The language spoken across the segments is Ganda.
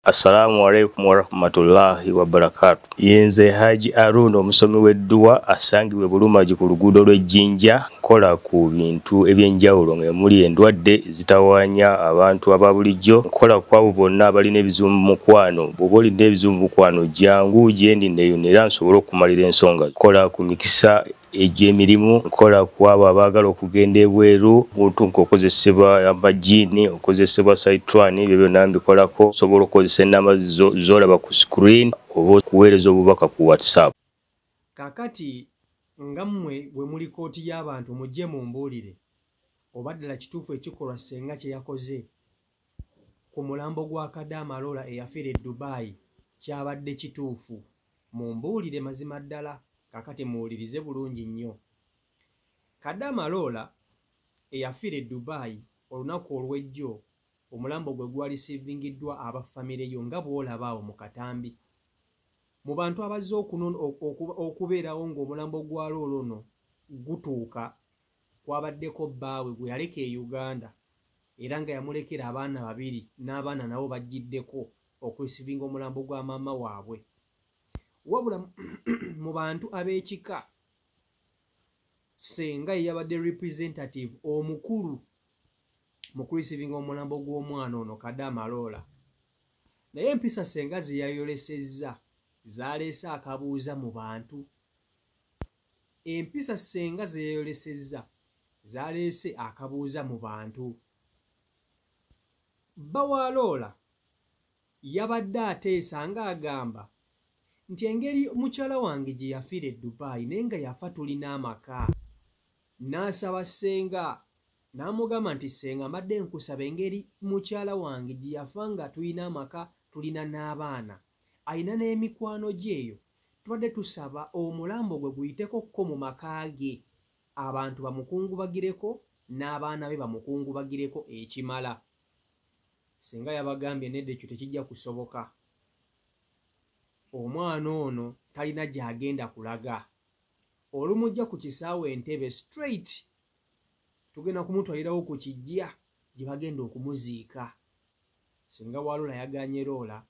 Assalamu alaikum warahmatullahi wabarakatuh. Yenze Haji Aruna omusomi w'edduwa asangibwa Bulumagi ku luguudo lw'Ejjinja. Nkola ku bintu ebyenjawulo ng'emuli endwadde zitawaanya abantu aba bulijjo. Nkola ku abo bonna abalina ebizibu mu mukwano. Bw'oba olina ebizibu mu mukwano jangu gye ndi neeyune era nsobole okumalira ensonga. Nkola ku mikisa egy'emirimu, nkola ku abo abaagala okugenda ebweru, muntu ng'okozesebwa amajiini, okozesebwa saitwani, ebyo byonna mbikolako. Osobola okukozesa ennamba z'olaba ku screen oba okuweereza obubaka ku WhatsApp. Kaakati nga mmwe bwe muli kkooti y'abantu mujje mumbuulire oba ddala kituufu ekikolwa ssenga kye yakoze ku mulambo gwa Kadaama Lola eyafiira e Dubai kyabadde kituufu. Mumbuulire mazima ddala. Kaakati muwulirize bulungi nnyo. Kadaama Lola eyafiira e Dubai olunaku olw'ejjo omulambo gwe gwalisiivingiddwa aba famire yo nga bw'olaba awo mu katambi. Mu bantu abazze okubeerawo ng'omulambo gwa Lola ono gutuuka kwabaddeko bbaawe gwe yaleka e Uganda era nga yamulekera abaana babiri n'abaana nabo bajjiddeko okurisiivinga omulambo gwa maama waabwe. Wabula mu bantu ab'ekika ssenga ye yabadde representative omukulu mu kurisiivinga omulambo gw'omwana ono Kadaama Lola. Naye empisa ssenga ze yayolesezza zaleese akabuuza mu bantu. Empisa ssenga ze yayolesezza zaleese akabuuza mu bantu. Bba wa Lola yabadde ateesa ng'agamba nti engeri mukyala wange gye yafiira e Dubai naye nga yafa tulina amaka. N'asaba ssenga n'amugamba nti ssenga mbadde nkusaba engeri mukyala wange gye yafa nga tulina amaka tulina n'abaana alina n'emikwano gye eyo tubadde tusaba omulambo gwe guyiteko ko mu maka ge abantu bamukungubagireko n'abaana be bamukungubagireko ekimala. Ssenga yabagambye nedda ekyo tekijja kusoboka. Omwana ono talina gy'agenda kulaga. Olumujja ku kisaawe Entebbe straight tugenda kumutwalirawo ku kijja gye bagenda okumuziika. Ssenga wa Lola yaganye Lola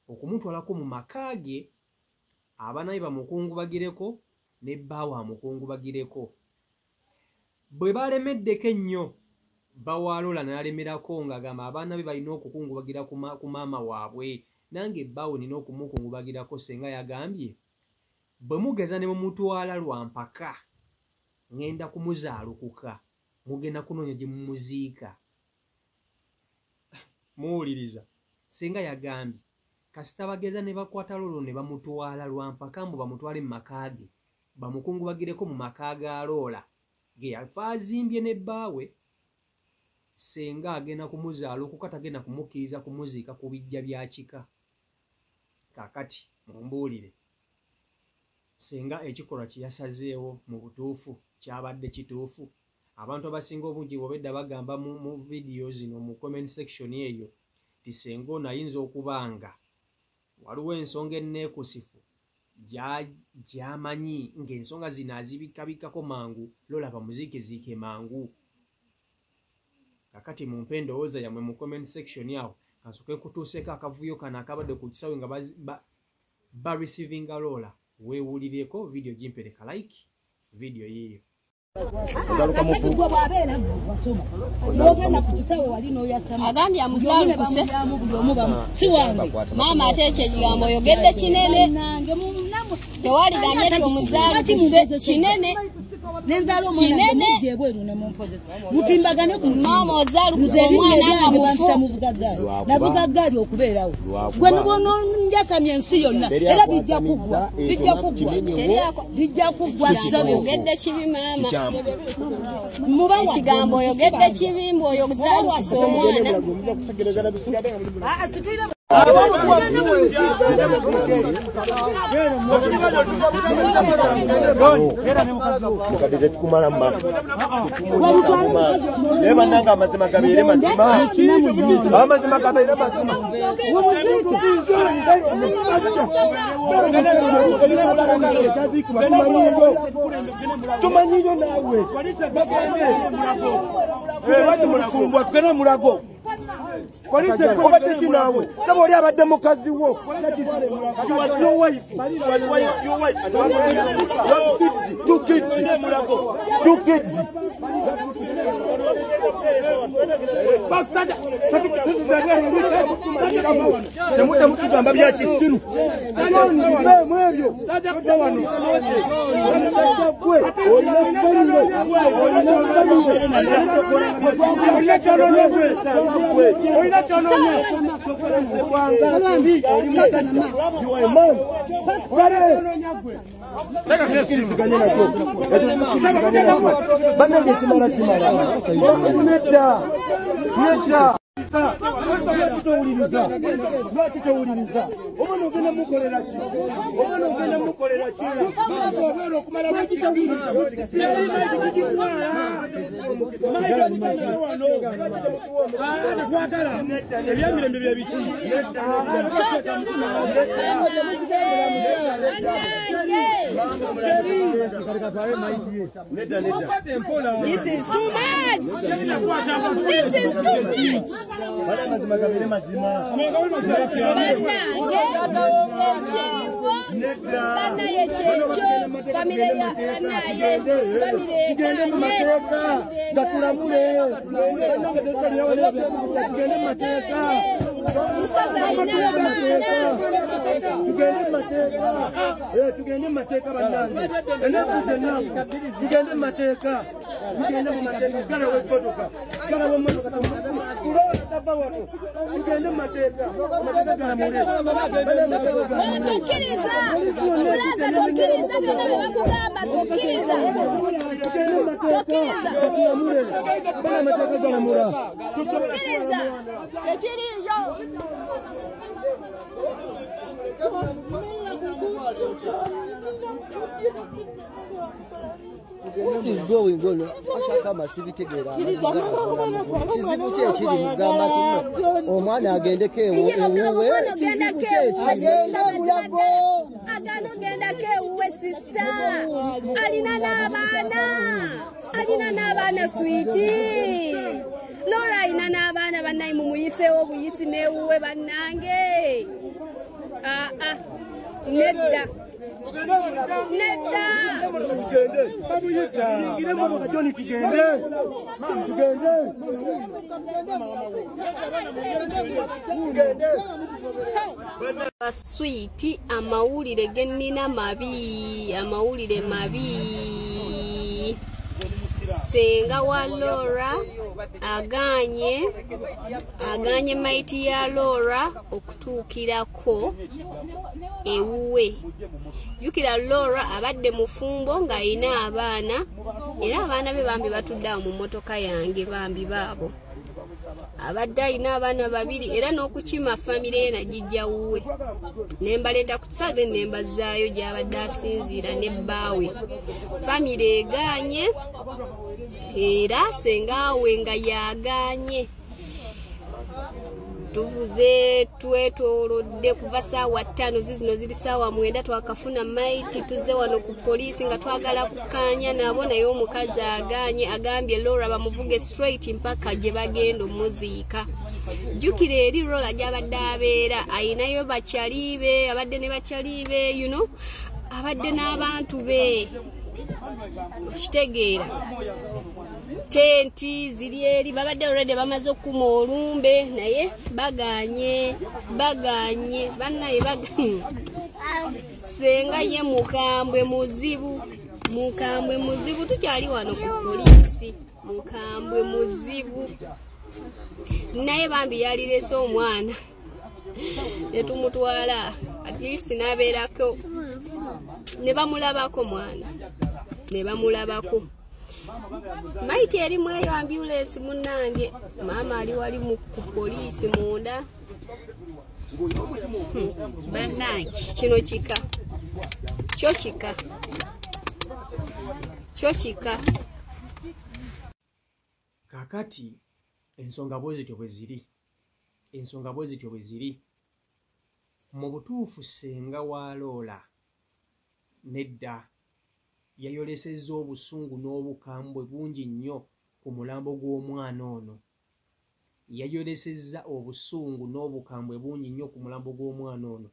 okumutwalako mu maka ge abaana be bamukungubagireko ne bbaawe amukungubagireko. Bwe balemeddeko ennyo bba wa Lola n'alemerako ng'agamba abaana be balina okukungubagira ku maama waabwe. Nange bbaawe nina okumukungubagirako. Ssenga yagambye bwe mugeza ne mumutwala lwa mpaka ŋŋenda kumuzaalukuka mugenda kunoonya gye mumuziika. Muwuliriza. Ssenga yagambye kasita bageza ne bakwata Lola ne bamutwala lwa mpaka mbu bamutwale mu maka ge bamukungubagireko mu maka ga Lola ge yafa azimbye ne bbaawe. Ssenga agenda kumuzaalukuka tagenda kumukkiriza kumuziika ku bijja bya kika. Kaakati mumbuulire ssenga ekikolwa kye yasazeewo mu butuufu kyabadde kituufu. Abantu abasinga obungi bw'obedda bagamba mu vidiyo zino mu comment section eyo nti ssenga ono ayinza okuba nga waliwo ensonga enneekusifu gy'amanyi ng'ensonga zino azibikkabikkako mangu Lola bamuziikeziike mangu. Kakati mumpe endowooza yammwe mu comment section awo kansooke nkutuuseeko akavuyo kano akabadde ku kisaawe nga ba receivinga Lola. Weewulireko vidiyo gimpereka like vidiyo yiiyo. Agambye amuzaalukuse maama ate ekyo ekigambo oyogedde kinene tewaligambye nti omuzaalukuse kinene kinene maama ozaalukuse omwana nga mufu. Navuga ggaali okubeerawo gwe nibwononjasamya ensi yonna era bijja kuggwa bijja kuggwa bijja kuggwa. Oyogedde kibi maama, ekigambo oyogedde kibi mbu oyo ozaalukuse omwana. Mukadde tukumala mu maaso naye bannange amazima gabeere mazima, amazima gabeere mazima. Tumanyiyo naawe tugende mulago. Obadde ki naawe? Saba oli abadde mukazi wo. She was your wife. She was your wife. You have kids, 2 kids. 2 kids. Temudda mutugamba bya kisiru. Mwebyo. Lwaki towuliriza? Omwana ogenda mukolera ki? Omwana ogenda mukolera ki? This is too much. This is too much. Tugende mu mateeka gatulamule, tugende mu mateeka, tugende mu mateeka, tugende mu mateeka bannange. Enough is enough. Tugende mu mateeka, tugende mu mateeka. Galawo emmotoka, galawo emmotoka, tulowooza tava wano. Tugende mu mateeka, amateeka galamule. Tokkiriza, Bulaza tokkiriza byonna bye bakugamba, tokkiriza. Tokkiriza. Bana amateeka galamula. Tokkiriza. Tekiriyo. What is going on? Ashaka sibitegeera. Kizibu ki ekiri mugamba nti omwana agendeko ewuwe? Kizibu ki ekiri? Agende Mulago. Agano gendako ewuwe sister. Alina n'abaana. Alina n'abaana sweetie. Laura alina n'abaana bannaye mumuyiseewo obuyisi n'ewuwe bannange. Ah ah. Nedda. Nedda. Sweetie, amawulire ge nnina mabi, amawulire mabi. Ssenga wa Laura aganye maiti ya Laura okutuukirako ewuwe. Jjukira Laura abadde mufumbo ng'alina abaana, era abaana be bambi batudde awo mu mmotoka yange bambi baabo. Abadde alina abaana babiri era n'okukima famire ye nagijja wuwe. Ne mbaleeta ku kisaawe ne mbazzaayo gy'abadde asinziira ne bbaawe. Famire egaanye era ssenga we nga yagaanye. Tuvuze twetoolodde kuva ssaawa 5 zizino ziri ssaawa 9 twakafuna maiti tuzze wano ku poliisi nga twagala kukkaanya nabo naye omukazi agaanye, agambye Laura bamuvuge straight mpaka gye bagenda omuziika. Jjukira eri Laura gy'abadde abeera ayinayo bakyali be, abadde ne bakyali be, you know, abadde n'abantu be. Okitegeera. Tenti ziri eri babadde already bamaze okukuma olumbe naye baganye bannaye baganye. Ssenga ye mukambwe muzibu, mukambwe muzibu, tukyali wano ku poliisi, mukambwe muzibu. Naye bambi yalirese omwana ne tumutwala at least n'abeerako ne bamulabako mwana ne bamulabako. Maiti erimu eyo ambulance munnange, maama ali wali ku poliisi munda. Bannange kino kika, kyo kika, kyo kika. Kaakati ensonga bwe zityo bwe ziri, ensonga bwe zityo bwe ziri. Mu butuufu ssenga wa Laura nedda yayolesezza obusungu n'obukambwe bungi nnyo ku mulambo gw'omwana ono. Yayolesezza obusungu n'obukambwe bungi nnyo ku mulambo gw'omwana ono.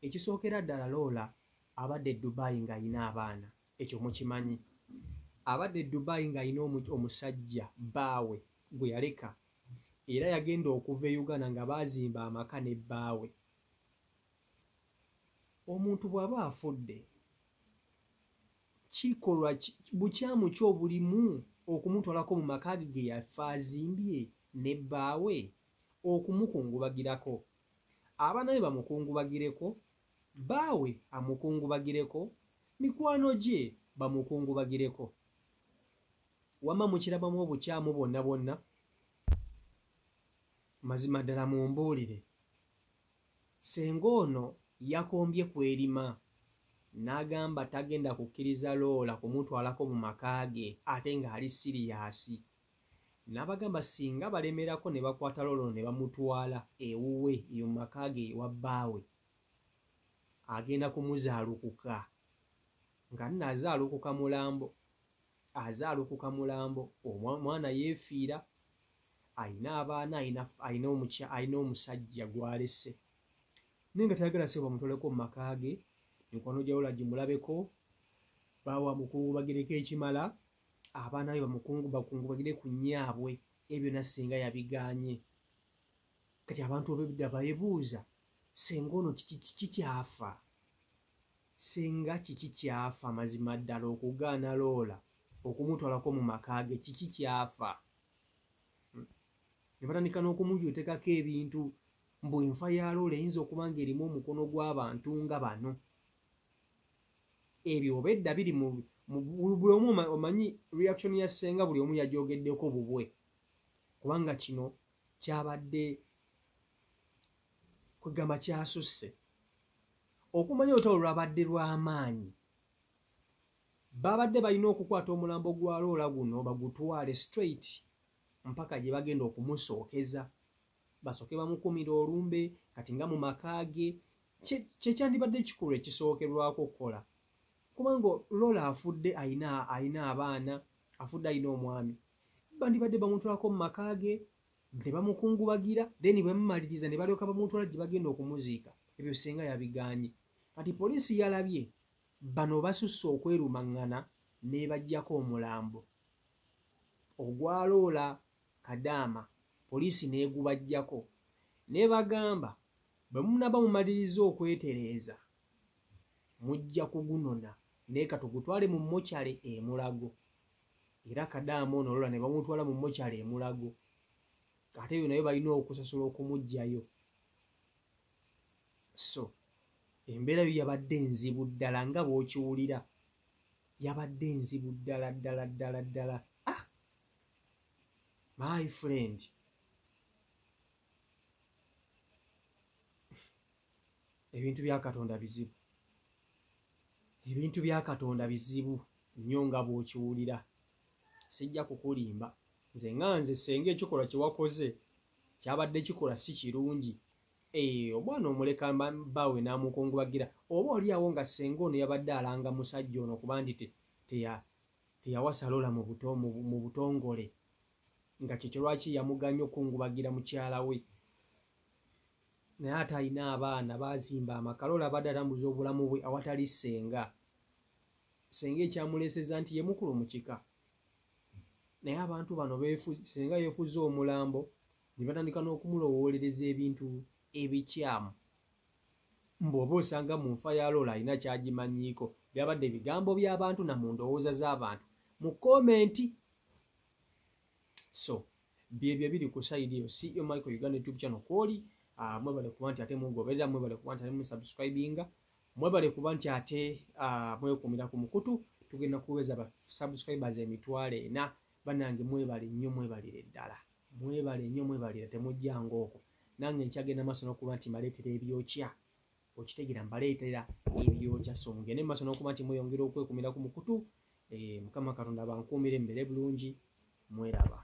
Ekisookera ddala, Loola abadde e Dubai ng'alina abaana, ekyo mukimanyi. Abadde e Dubai ng'alina omusajja bbaawe gwe yaleka, era yagenda okuva e Uganda nga baazimba amaka ne bbaawe. Omuntu bw'aba afudde, kikolwa bukyamu ki obulimu okumutwalako mu maka ge ge yafa azimbye ne bbaawe okumukungubagirako? Abaana be bamukungubagireko, bbaawe amukungubagireko, mikwano gye bamukungubagireko. Wamma mukirabamu obukyamu bwonna bwonna? Mazima ddala mumbuulire. Ssenga ono yakombye kwerima n'agamba tagenda kukkiriza Loola kumutwalako mu maka ge ate ng'ali siriyasi. N'abagamba singa balemerako ne bakwata Loola ne bamutwala ewuwe eyo mu maka ge ewa bbaawe, agenda kumuzaalukuka. Nga nno azaalukuka mulambo, azaalukuka mulambo. Omwana yeefiira, alina abaana, alina omusajja gw'alese, naye nga tayagala ssebo bamutwaleko mu maka ge. Mikwano gya Loola gimulabeko, bbaawe amukungubagireko ekimala, abaana be bakungubagire ku nnyaabwe. Ebyo byonna ssenga yabigaanye. Kati abantu obedda beebuuza, ssenga ono kiki kyafa? Ssenga kiki kyafa mazima ddala okugaana Loola okumutwalako mu maka ge? Kiki kyafa? Ne batandika n'okumujuutekako ebintu mbu enfa ya Loola eyinza okuba ng'erimu omukono gw'abantu nga bano. Ebyo obedda biri mu buli omu omanyi reaction ya ssenga, buli omu yagyogeddeko bubwe, kubanga kino kyabadde kwegamba kyasusse. Okumanya olutalo lwabadde lw'amaanyi, babadde balina okukwata omulambo gwa Loola guno bagutwale straight mpaka gye bagenda okumusookeza, basooke bamukumira olumbe kati nga mu maka ge. Kyekyandibadde ekikolwa ekisookerwako okukola, kubanga Loola afudde alina abaana, afudde alina omwami. Bandibadde bamutwalako mu maka ge ne bamukungubagira, then bwe bamumaliriza ne balyoka bamutwala gye bagenda okumuziika. Ebyo ssenga yabigaanye. Kati poliisi yalabye bano basusse okwerumaŋŋana n'ebaggyako omulambo ogwa Loola Kadaama. Poliisi n'egubaggyako n'ebagamba bwe munaaba mumaliriza okwetereeza mujja kugunona, naye katugutwale mu mokyale e Mulago. Era Kadaama ono Loola ne bamutwala mu mokyale e Mulago, ate eyo nayo balina okusasula okumuggyayo. So embeera yo yabadde nzibu ddala nga bw'okiwulira, yabadde nzibu ddala ddala ddala ddala. Ah, my friend, ebintu bya Katonda bizibu, ebintu bya Katonda bizibu nnyo nga bw'okiwulira. Sijja kukulimba, nze nga nze ssenga ekikolwa kye wakoze kyabadde kikola si kirungi. Omwana omuleka bbaawe n'amukungubagira, oba oli awo nga ssenga ono yabadde alanga musajja ono kuba nti teyawasa Loola mu butongole, nga kyekyo lwaki yamuganya okukungubagira mukyala we. Naye ate alina abaana, baazimba amaka. Loola abadde atambuza obulamu bwe awatali ssenga. Ssenga ekyamuleesezza nti ye mukulu mu kika, naye abantu bano ssenga yeefuze omulambo ne batandika n'okumulowoolereza ebintu ebikyamu. Mbu oba osanga mu nfa ya Loola alina ky'agimanyiiko. Byabadde ebigambo by'abantu na mu ndowooza z'abantu mu komenti. So byebyo biri ku sayidi eyo. CEO Michael Uganda YouTube channel kwoli. Mwebale kuba nti ate mugoberera, mwebale kuba nti ate musubscribinga, mwebale kuba nti ate mwekuumira ku mukutu. Tugenda kuweza ba subscribers 400,000. Bannange mwebale nnyo, mwebalire ddala, mwebale nnyo, mwebalire, temujjanga okwo. Nange nkyagenda maaso n'okuba nti mbaleetera ebyokya, okitegeera, mbaleetera ebyokya. So mugende maaso n'okuba nti mweyongera okwekumira ku mukutu. Mukama Katonda bankuumire, mbeere bulungi, mweraba.